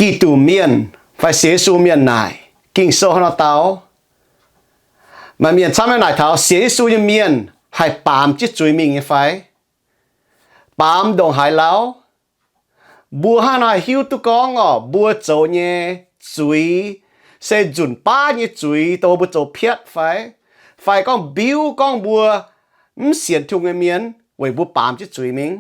Giduc mienh fai sienx Yesu mienh naaic, Ging-Sou hnangv nor dau. Maaih mienh camv naaic taux sienx Yesu nyei mienh haih baamz jienv zuiz mingh nyei fai? Baamz ndongc haaix lauh? Mbuo hnangv naaic hiuv duqv gorngv orqc, mbuo zoux nyei zuiz se nzunc baav nyei zuiz, dongh mbuo zoux piatv fai? Fai gorngv mbiuv gorngv mbuo mv sienx Tin-Hungh nyei mienh weic mbuo baamz jienv zuiz mingh?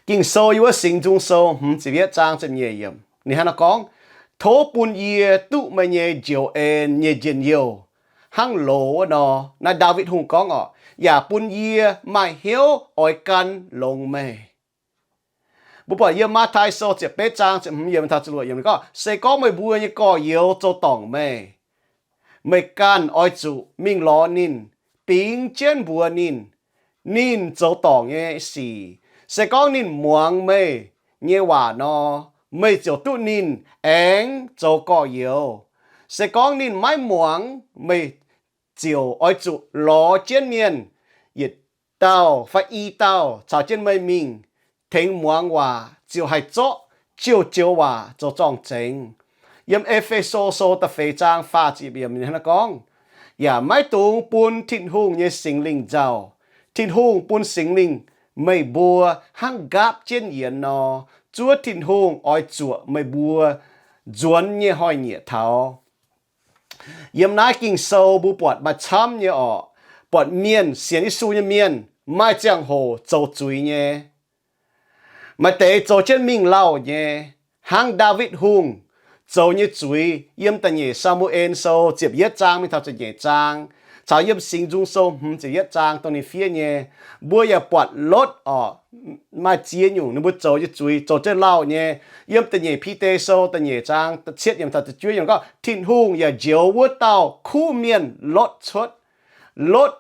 Ging-Sou yiem wuov Singx Nzung Sou hmz ziepc yietv zaang ziepc nyeic yiemc ninh hnangv naaiv gorngv, Tov bun yie duqv meih nyei njoux en nyei njien-youh hnangv loz wuov nor. Naaiv Ndaawitv Hungh gorngv orqc, yaac bun yie maaih hnyouv oix gan longx meih. Mbuo buatc yiem Matv^tai Sou ziepc betv zaang ziepc hmz yiemc taux ziepc luoqc yiemc ninh gorngv, Se gorngv meih mbuo nyei gorx-youz zoux dorngc meih, meih ganh oix zuqc mingh lorz ninh, bingx jienv mbuox ninh, ninh zoux dorngc nyei sic. Se gorngv ninh muangx meih nyei waac nor, meih ziouc duqv ninh aengx zoux gorx-youz. Se gorngv ninh maiv muangx, meih ziouc oix zuqc lorz jienv mienh yietc dauh fai i dauh caux jienv meih mingh tengx muangx waac, ziouc haih zorqv joux-joux waac zoux zorng-zengx. Yiem E^fe^so Sou da'feix zaang faah ziepc yiemc ninh hnangv naaiv gorngv, Yaac maiv dungx bun Tin-Hungh nyei Singx Lingh nzauh. Tin-Hungh bun Singx Lingh meih mbuo hnangv nqaapv jienv yienx nor, zuov Tin-Hungh oix zuoqc meih mbuo nzuonx nyei hnoi-nyieqc taux. Yiem naaiv Ging-Sou mbuo buatc maaih camv nyei orqc, buatc mienh, sienx Yesu nyei mienh, maaih ziangh hoc zoux zuiz nyei. Maaih deix zoux jienv mingh lauh nyei, hnangv Ndaawitv Hungh zoux nyei zuiz yiem da'nyeic Saa^mu^en Sou ziepc yietv zaang mingh taux ziepc nyeic zaang, caux yiem Singx Nzung Sou hmz ziepc yietv zaang dongh ninh fiev nyei. Mbuo yaac buatc Lotv orqc, maaih ziex nyungc ninh mbuo zoux nyei zuiz, zoux jienv lauh nyei. Yiem da'nyeic Bide Sou da'nyeic zaang da'cietv yiemc taux da'juov yiemc gorngv, Tin-Hungh yaac njoux wuov dauh kuv mienh Lotv cuotv. Lotv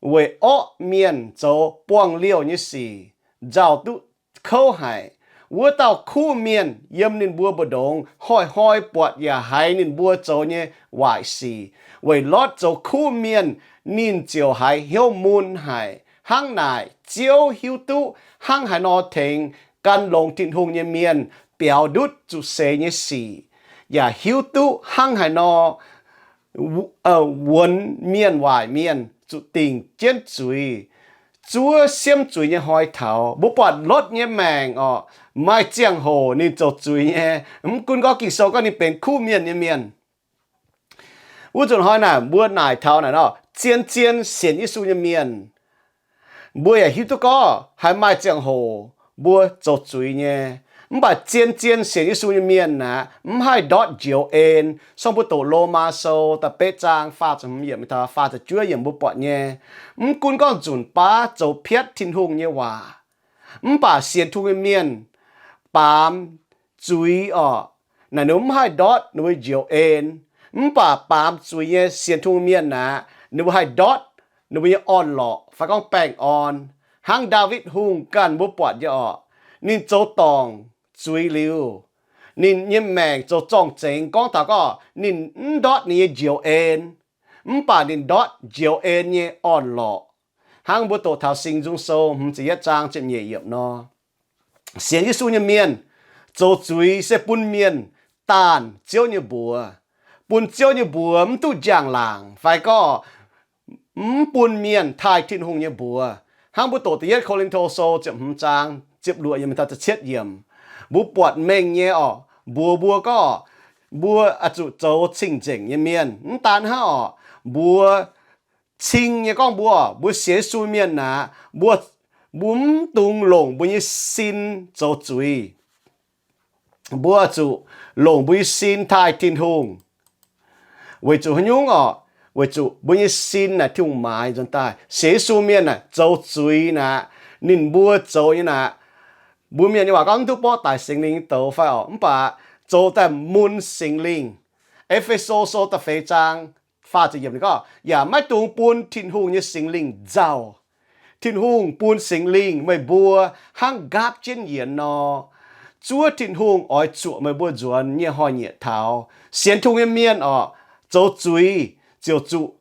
weic orqv mienh zoux buangh liouh nyei sic, nzauh duqv kouv haic. Wuov dauh kuv mienh yiem ninh mbuo mbu'ndongx hnoi-hnoi buatc yaac haiz ninh mbuo zoux nyei waaic sic. Weic Lotv zoux kuv mienh, ninh ziouc haiz hnyouv mun haic. Hnangv naaic, Ziouv hiuv duqv hnangv haaix nor tengx gan longx Tin-Hungh nyei mienh biaux ndutv zuqc seix nyei sic, yaac hiuv duqv hnangv haaix nor wuonx mienh waaic mienh zuqc dingc jienv zuiz, zuov siemv zuiz nyei hnoi taux. Mbuo buatc Lotv nyei maengc orqc, maaih ziangh hoc ninh zoux zuiz nyei. Mv gunv gorngv Ging-Sou gorngv ninh benx kuv mienh nyei mienh. Wuov nzunc hnoi naaic mbuo naaic taux naaic nor, zien-zien sienx Yesu nyei mienh, mbuo yaac hiuv duqv gorngv haiz maaih ziangh hoc mbuo zoux zuiz nyei. Mv baac zien-zien sienx Yesu nyei mienh aeqv, mv haih ndortv njoux en. Sorng mbuo doqc Lomaa Sou da'betv zaang faah ziepc hmz yiemc taux faah ziepc juov yiemc mbuo buatc nyei. Mv gunv gorngv nzunc baav zoux piatv Tin-Hungh nyei waac, mv baac sienx Tin-Hungh nyei mienh baamz zuiz orqc, naaic ninh mbuo mv haih ndortv ninh mbuo njoux en. Mv baac baamz zuiz nyei sienx Tin-Hungh mienh aeqv, ninh mbuo haih ndortv ninh mbuo nyei orn-lorqc fai gorngv baengh orn. Hnangv Ndaawitv Hungh ganh mbuo buatc nyei orqc, ninh zoux dorngc zuiz liuz, ninh nyei maengc zoux zorng-zengx gorngv taux gorngv ninh mv ndortv ninh nyei njoux en, mv baac ninh ndortv njoux en nyei orn-lorqc. Hnangv mbuo doqc taux Singx Nzung Sou hmz ziepc yietv zaang ziepc nyeic yiemc nor, sienx Yesu nyei mienh zoux zuiz se bun mienh daanh Ziouv nyei mbuox, bun Ziouv nyei mbuox mv duqv njang-laangc fai gorngv mv bun mienh taaih Tin-Hungh nyei mbuox. Hnangv mbuo doqc da'yietv Ko^lin^to Sou ziepc hmz zaang ziepc luoqc yiemc taux ziepc cietv yiemc, mbuo buatc mengh nyei orqc, mbuox mbuo gorngv mbuo oix zuqc zoux cing-nzengc nyei mienh. Mv daan hnangv orqc, mbuox cing nyei gorngv mbuo, mbuo sienx Yesu mienh naaic, mbuo, mbuo mv dungx longc mbuo nyei sin zoux zuiz. Mbuo zuqc longc mbuo nyei sin taaih Tin-Hungh. Weic zuqc haaix nyungc orqc? Weic zuqc mbuo nyei sin naaic Tin-Hungh maaiz nzuonx daaih. Sienx Yesu mienh naaic zoux zuiz naaic, ninh mbuo zoux nyei naaic, mbuo mienh nyei waac gorngv mv duqv borqv daic Singx Lingh nyei douz fai orqc? Mv baac zoux daaih mun Singx Lingh. E^fe^so Sou da'feix zaang faah ziepc yiemc ninh gorngv, yaac maiv dungx bun Tin-Hungh nyei Singx Lingh nzauh. Tin-Hungh bun Singx Lingh meih mbuo hnangv nqaapv jienv yienx nor, zuov Tin-Hungh oix zuoqc meih mbuo nzuonx nyei hnoi-nyieqc taux. Sienx Tin-Hungh nyei mienh orqc, zoux zuiz ziouc zuqc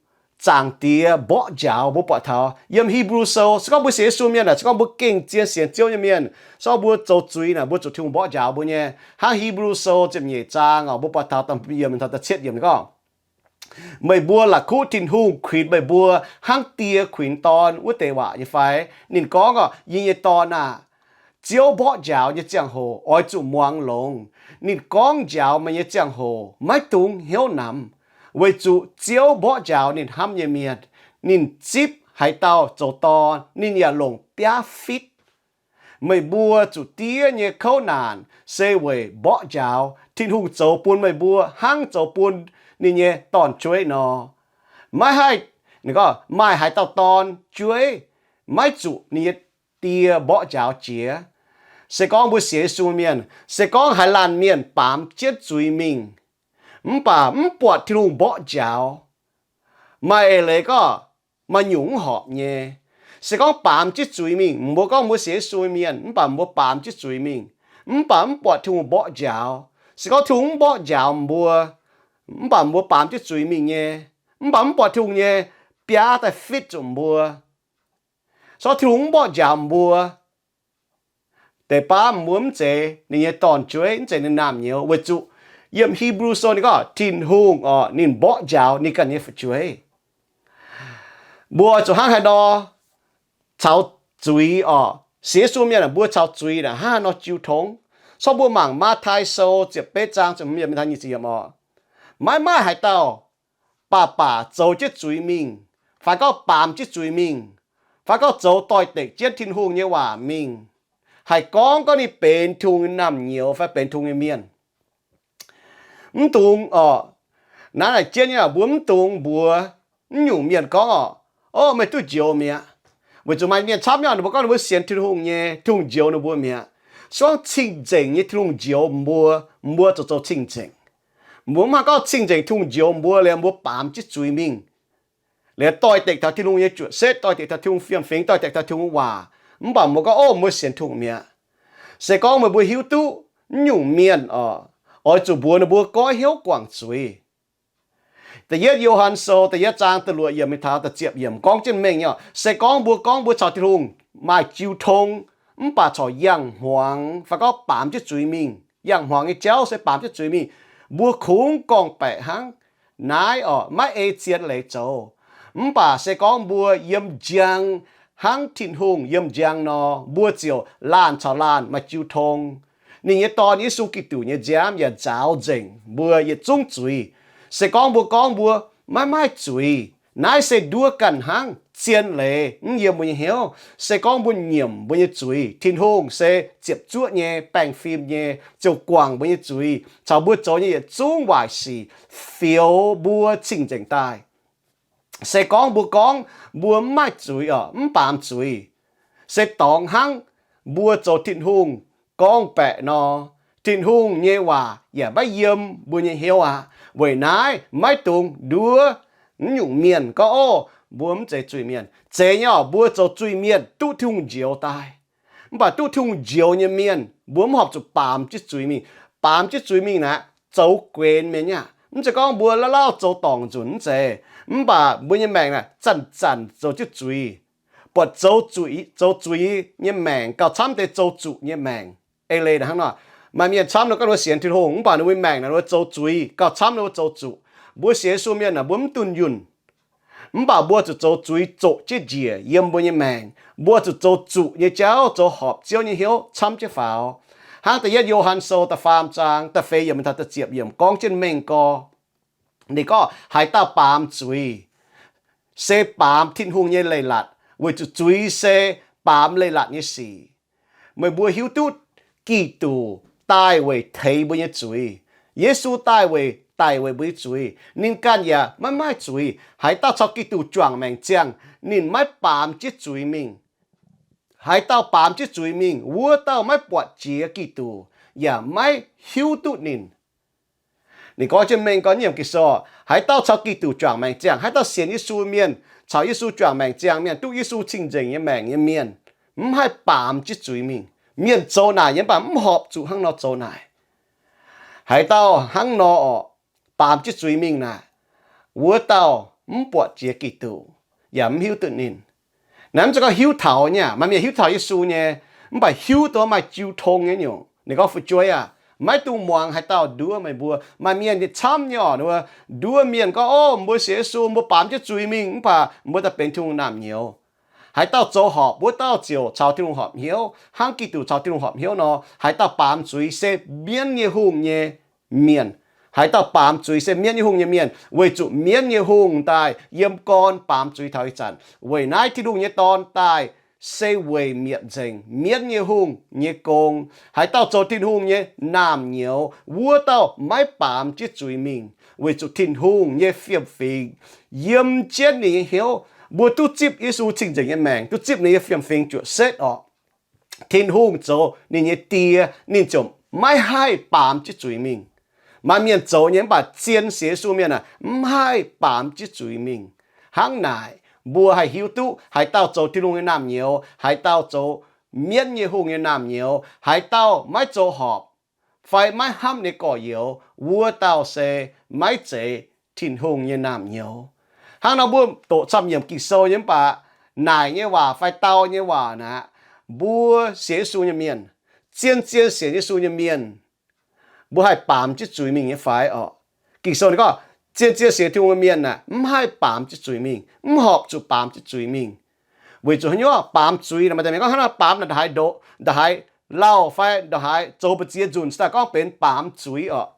Zaangc Diex mborqv njaaux. Mbuo buatc taux yiem Hipv^lu Sou, se gorngv mbuo sienx Yesu mienh naaic, se gorngv mbuo gengh zien sienx Ziouv nyei mienh, se gorngv mbuo zoux zuiz naaic, mbuo zuqc Tin-Hungh mborqv njaaux mbuo nyei. Hnangv Hipv^lu Sou ziepc nyeic zaang oc, mbuo buatc taux da'yiemc taux da'cietv yiemc gorngv, meih mbuo la'kuqv Tin-Hungh kuinx meih mbuo hnangv die kuinx dorn wuov deix waac nyei fai? Ninh gorngv oc, yie nyei dorn aah! Ziouv mborqv njaaux nyei ziangh hoc oix zuqc muangx longx. Ninh gorngv njaaux meih nyei ziangh hoc maiv dungx hnyouv namx, weic zuqc Ziouv mborqv njaaux ninh hnamv nyei mienh. Ninh zipv haaix dauh zoux dorn, ninh yaac longc biaav fitv. Meih mbuo zuqc diev nyei kouv naanc se weic mborqv njaaux Tin-Hungh zoux bun meih mbuo hnangv zoux bun ninh nyei dorn-jueiv nor. Maiv haih, ninh gorngv, maaih haaix dauh dorn-jueiv maiv zuqc ninh nyei die mborqv njaaux jiex. Se gorngv mbuo sienx Yesu mienh, se gorngv haaix laanh mienh baamz jienv zuiz mingh, mv baac mv buatc Tin-Hungh mborqv njaaux, maaih eix leiz gorngv maaih nyungc mv horpc nyei. Se gorngv baamz jienv zuiz mingh, mbuo gorngv mbuo sienx Yesu mienh, mv baac mbuo baamz jienv zuiz mingh, mv baac mv buatc Tin-Hungh mborqv njaaux. Se gorngv Tin-Hungh mv mborqv njaaux mbuo, mv baac mbuo baamz jienv zuiz mingh nyei, mv baac mv buatc Tin-Hungh nyei biaav daaih fitv zuqc mbuo. Se gorngv Tin-Hungh mv mborqv njaaux mbuo, deix baav mbuo mv zeiz ninh nyei dorn-jueiv, mv zeiz ninh naamh nyouz, weic zuqc yiem Hipv^lu Sou ninh gorngv Tin-Hungh oc, ninh mborqv njaaux ninh ganh nyei fu'jueiv. Mbuo oix zuqc hnangv haaix nor caux zuiz oc? Sienx Yesu mienh aah, mbuo caux zuiz naaic hnangv haaix nor jiu tong? Corc mbuo mangc Matv^tai Sou ziepc betv zaang ziepc hmz yiemc mingh taux nyic ziepc yiemc oc. Maiv maaih haaix dauh baac baac zoux jienv zuiz mingh, fai gorngv baamz jienv zuiz mingh, fai gorngv zoux doix-dekc jienv Tin-Hungh nyei waac mingh, haih gorngv gorngv ninh benx Tin-Hungh nyei naamh nyouz fai benx Tin-Hungh nyei mienh. Mv dungx oc, naaiv naaic jienv nyei oc, mbuo mv dungx mbuox mv nyungc mienh gorngv oc, Ov, meih duqv njoux mi'aqv. Weic zuqc maaih mienh camv nyei oc, ninh mbuo gorngv ninh mbuo sienx Tin-Hungh nyei, Tin-Hungh njoux ninh mbuo mi'aqv. Se gorngv cing-nzengc nyei Tin-Hungh njoux mbuo, mbuo ziouc zoux cing-nzengc. Mbuo mv haih gorngv cing-nzengc Tin-Hungh njoux mbuo liuz mbuo baamz jienv zuiz mingh, liuz doix-dekc taux Tin-Hungh nyei juoqc setv, doix-dekc taux Tin-Hungh fiem-fingx, doix-dekc taux Tin-Hungh waac, mv baac mbuo gorngv, Ov, mbuo sienx Tin-Hungh mi'aqv. Se gorngv meih mbuo hiuv duqv mv nyungc mienh oc, oix zuqc mbuox ninh mbuo goiv hnyouv guangc zuiz. Da'yietv Yo^han Sou da'yietv zaang da'luoqc yiemc mingh taux da'ziepc yiemc gorngv jienv mengh nyei oc. Se gorngv mbuo gorngv mbuo caux Tin-Hungh maaih jiu tong, mv baac corc yangh hmuangx fai gorngv baamz jienv zuiz mingh, yangh hmuangx nyei jauv se baamz jienv zuiz mingh, mbuo kungx gorngv-baeqc hnangv. Naaiv oc, maiv ei zien leiz zoux. Mv baac se gorngv mbuo yiem njang hnangv Tin-Hungh yiem njang nor, mbuo ziouc laanh caux laanh maaih jiu tong. Ninh nyei Dorn, Yesu Giduc, nyei nziaamv yaac nzaaux nzengc mbuo yietc zungv zuiz. Se gorngv mbuo gorngv mbuo maiv maaih zuiz, naaiv se nduov ganh hnangv, zien leiz mv yiem mbuo nyei hnyouv. Se gorngv mbuo nyiemc mbuo nyei zuiz, Tin-Hungh se ziepc zuoqv nyei, baengh fim nyei, ziouc guangc mbuo nyei zuiz caux mbuo zoux nyei yietc zungv waaic sic, fioux mbuo cing-nzengc daaih. Se gorngv mbuo gorngv mbuo mv maaih zuiz oc, mv baamz zuiz, se dorngx hnangv mbuo zoux Tin-Hungh gorngv-baeqc nor, Tin-Hungh nyei waac yaac maiv yiem mbuo nyei hnyouv aqv. Weic naaiv maiv dungx nduov mv nyungc mienh gorngv, Ov, mbuo mv zeiz zuiz-mienh. Zeiz nyei oc, mbuo zoux zuiz-mienh duqv Tin-Hungh njoux daaih. Mv baac duqv Tin-Hungh njoux nyei mienh, mbuo mv horpc zuqc baamz jienv zuiz mingh. Baamz jienv zuiz mingh naaic, zoux guenx mienh nyei aqv. Mv zeiz gorngv mbuo lauh lauh zoux dorngc nzunc, mv zeiz. Mv baac mbuo nyei maengc naaic zanc-zanc zoux jienv zuiz. Buatc zoux zuiz, zoux zuiz nyei maengc gauh camv deix zoux zuqc nyei maengc. Eix leiz hnangv nor, maaih mienh camv nor gorngv ninh mbuo sienx Tin-Hungh, mv baac ninh mbuo maengc naaic ninh mbuo zoux zuiz, gauh camv ninh mbuo zoux zuqc. Mbuo sienx Yesu mienh naaic mbuo mv dunh yunh. Mv baac mbuo zuqc zoux zuiz zoqc jienv njiec yiem mbuo nyei maengc. Mbuo zuqc zoux zuqc nyei jauv, zoux horpc Ziouv nyei hnyouv camv jienv faaux. Hnangv da'yietv Yo^han Sou da'faam zaang da'feix yiemc taux da'ziepc yiemc gorngv jienv mengh gorx. Ninh gorngv haaix dauh baamz zuiz, se baamz Tin-Hungh nyei leiz-latc, weic zuqc zuiz se baamz leiz-latc nyei sic. Meih mbuo hiuv duqv Giduc daaih weic teix mbuo nyei zuiz. Yesu daaih weic daic weic mbuo nyei zuiz. Ninh ganh yaac maiv maaih zuiz. Haaix dauh caux Giduc juangc maengc ziangh, ninh maiv baamz jienv zuiz mingh. Haaix dauh baamz jienv zuiz mingh, wuov dauh maiv buatc jiex Giduc, yaac maiv hiuv duqv ninh. Ninh gorngv jienv mengh gorngv nyei Ging-Sou, haaix dauh caux Giduc juangc maengc ziangh, haaix dauh sienx Yesu mienh, caux Yesu juangc maengc ziangh mienh, duqv Yesu cing-nzengc nyei maengc nyei mienh, mv haih baamz jienv zuiz mingh. Mienh zoux naaic nyei, mv baac mv horpc zuqc hnangv nor zoux naaic. Haaix dauh hnangv nor orqc, baamz jienv zuiz mingh naaic, wuov dauh mv buatc jiex Giduc, yaac mv hiuv duqv ninh. Naaiv mv zeiz gorngv hiuv taux nyei aac. Maaih mienh hiuv taux Yesu nyei, mv baac hiuv duqv maaih jiu tong nyei nyungc. Ninh gorngv, Fu'jueiv aah, maiv dungx muangx haaix dauh nduov meih mbuo. Maaih mienh camv nyei orqc, nduov mienh gorngv, Ov, mbuo sienx Yesu, mbuo baamz jienv zuiz mingh, mv baac mbuo daaih benx Tin-Hungh naamh nyouz. Haaix dauh zoux horpc, wuov dauh ziouc caux Tin-Hungh horpc hnyouv, hnangv Giduc caux Tin-Hungh horpc hnyouv nor. Haaix dauh baamz zuiz se mienv nyei hungh nyei mienh. Haaix dauh baamz zuiz se mienv nyei hungh nyei mienh, weic zuqc mienv nyei hungh daaih yiem gorn baamz zuiz taux ih zanc. Weic naaiv Tin-Hungh nyei Dorn daaih se weic mietc nzengc mienv nyei hungh nyei gong. Haaix dauh zoux Tin-Hungh nyei naamh nyouz, wuov dauh maiv baamz jienv zuiz mingh, weic zuqc Tin-Hungh nyei fiem-fingx yiem jienv ninh nyei hnyouv. Mbuo duqv zipv Yesu cing-nzengc nyei maengc, duqv zipv ninh nyei fiem-fingx juoqc setv orqc, Tin-Hungh zoux ninh nyei Die, ninh ziouc maiv haih baamz jienv zuiz mingh. Maaih mienh zoux nyei mv baac zien sienx Yesu mienh aah, mv haih baamz jienv zuiz mingh. Hnangv naaic, mbuo haih hiuv duqv haaix dauh zoux Tin-Hungh nyei naamh nyouz, haaix dauh zoux mienv nyei hungh nyei naamh nyouz, haaix dauh maiv zoux horpc fai maiv hnamv nyei gorx-youz, wuov dauh se maiv zeiz Tin-Hungh nyei naamh nyouz. Hnangv nor mbuo doqc camv-nyiemc Ging-Sou nyei mv baac naaic nyei waac fai dau nyei waac naaic, mbuo sienx Yesu nyei mienh, zien-zien sienx Yesu nyei mienh, mbuo haih baamz jienv zuiz mingh nyei fai orqc? Ging-Sou ninh gorngv, zien-zien sienx Tin-Hungh nyei mienh aah, mv haih baamz jienv zuiz mingh, mv horpc zuqc baamz jienv zuiz mingh. Weic zuqc haaix nyungc? Baamz zuiz naaic maaih deix mienh gorngv hnangv naaiv baamz naaic ndongc haaix ndoqc, ndongc haaix lauh fai ndongc haaix zoux mbu'ziex nzunc cingx daaih gorngv benx baamz zuiz orqc.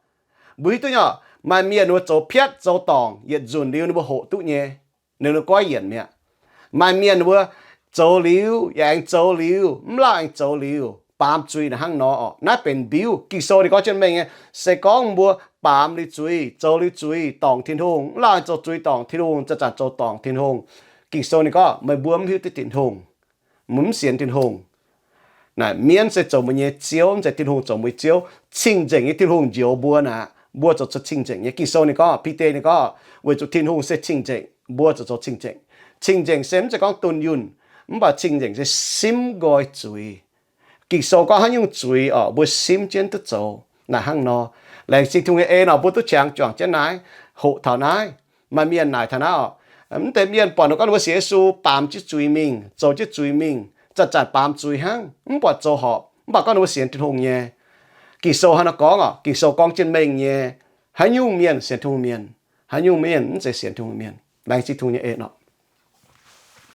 Mbuo hiuv duqv nyei orqc, maaih mienh wuov zoux piatv zoux dorngc yietc nzunc liuz ninh mbuo hoqc duqv nyei, ninh mbuo goiv yienc mi'aqv. Maaih mienh wuov zoux liuz yaac aengx zoux liuz, mv lauh aengx zoux liuz, baamz zuiz naaic hnangv nor orqc. Naaiv benx mbiuv. Ging-Sou ninh gorngv jienv mengh nyei, se gorngv mbuo baamz liuz zuiz, zoux liuz zuiz dorngc Tin-Hungh, mv lauh aengx zoux zuiz dorngc Tin-Hungh, zanc-zanc zoux dorngc Tin-Hungh, Ging-Sou ninh gorngv meih mbuo mv hiuv duqv Tin-Hungh, mbuo mv sienx Tin-Hungh. Naaic mienv se zoux mbuo nyei ziouv, mv zeiz Tin-Hungh zoux mbuo nyei ziouv. Cing-nzengc nyei Tin-Hungh njoux mbuo naaic, mbuo ziouc zoux cing-nzengc nyei. Ging-Sou ninh gorngv, Bide ninh gorngv, weic zuqc Tin-Hungh se cing-nzengc, mbuo ziouc zoux cing-nzengc. Cing-nzengc se mv zeiz gorngv dunh yunh, mv baac cing-nzengc se simv nqoi zuiz. Ging-Sou gorngv haaix nyungc zuiz orqc, mbuo simv jienv duqv zoux. Naaic hnangv nor, laengz zingh Tin-Hungh nyei en orqc, mbuo duqv qangx juangc jienv naaiv, hoqc taux naaiv. Maaih mienh naaic taux naaiv orqc, mv deix mienh buatc ninh gorngv ninh mbuo sienx Yesu baamz jienv zuiz mingh, zoux jienv zuiz mingh, zanc-zanc baamz zuiz hnangv, mv buatc zoux horpc, mv baac gorngv ninh mbuo sienx Tin-Hungh nyei. Ging-Sou hnangv nor gorngv orqc, Ging-Sou gorngv jienv mengh nyei, haaix nyungc mienh sienx Tin-Hungh mienh, haaix nyungc mienh mv zeiz sienx Tin-Hungh mienh. Laengz zingh Tin-Hungh nyei en orqc.